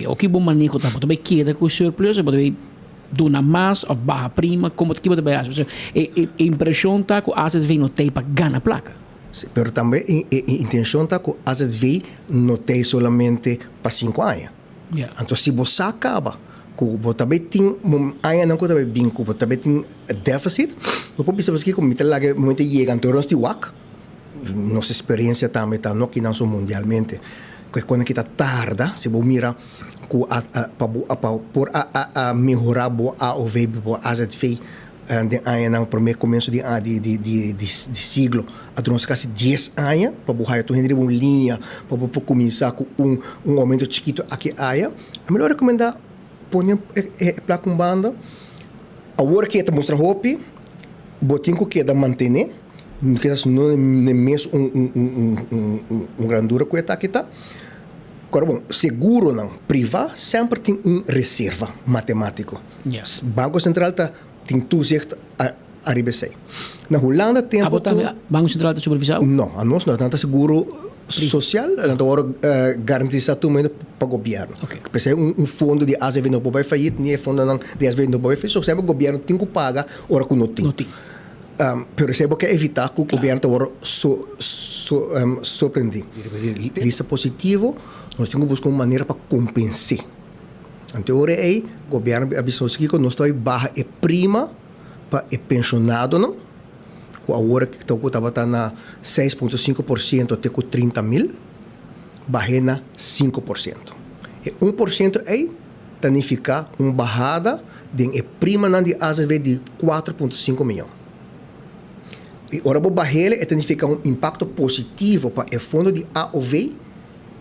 Ok, oki bo maneho ta, bo ta bay keda ku surplus of bo ta bay duna mas of baha prima, komo ki bo ta bay hasi? Pasobra e e impreshon ta ku AZV no t'ei pa gana plaka. Si, pero tambe e e intencion ta ku AZV no t'ei solamente pa sinku aña. Anto si bo sa kaba ku bo ta bay tin añanan ku ta bay bin ku bo ta bay tin deficit, bo por bisa paskiko mi ta laga e momento yega anto nos di wak. Nos experiencia tambe ta no kinan so mundialmente cu e cosnan ki ta tarda si bo mira cu a pa bo pa por a a mehora bo AOV bo AZV den añanan prome comienzo di di di di di siglo a dura nos casi dies aña pa bo haya tur hende riba un liña pa bo por cuminsa cu un un aumento chikito aki aya. Ami lo recomenda pone e placa un banda awor ki e ta mustra hopi bo tin cu keda mantene. Kisas no n'e mes un grandura ku e ta kita. Kora bon, seguronan privá semper tin un reserva matematiko. Banko Sentral ta tin toezicht ariba esei. Na Hulanda tempu ku. Abo tambe Banko Sentral ta supervisá? No, anos no. Nan ta seguro sosial, nan ta wòrdu garantisá tur momento pa gobièrnu. P'esei un fondo di AZV no por bai fayit, ni e fondonan di AZV no por bai fayit. So semper gobièrnu tin ku paga ora ku no tin. Pero esei bo ke evitá ku gobièrnu ta wòrdu sorprendí. Lista positivo, nos tin ku buska un manera pa kompens'é. Anto e ora ei gobièrnu a bisa nos kiko, nos ta bai baha e prima pa e penshonadonan, ku awor ku tabata na 6,5% te ku 30.000, bah'é na 5%. E 1% ei ta nifiká un bahada den e primanan di azv di 4,5 miyon. I ora bo bah'el e ta nifiká un impakto positivo pa e fondo di aov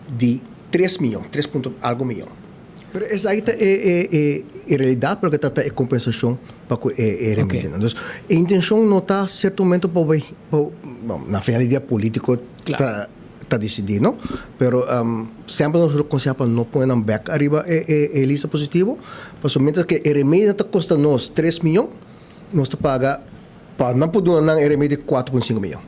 di 3 miyon, tres punto algu miyon. Pero esaki ta e realidat pa loke ta ta e kompensashon pa ku e remedinan. Dus e intenshon no ta sierto momento pa bo bai, na final di dia politiko ta. Ta disidí no, pero semper nos lo konsehá pa no pone nan bèk ariba e lista positivo, pasobra mientras ke e remedio ta kosta nos 3 miyon, nos ta paga pa nan por duna nan e remedio 4,5 miyon.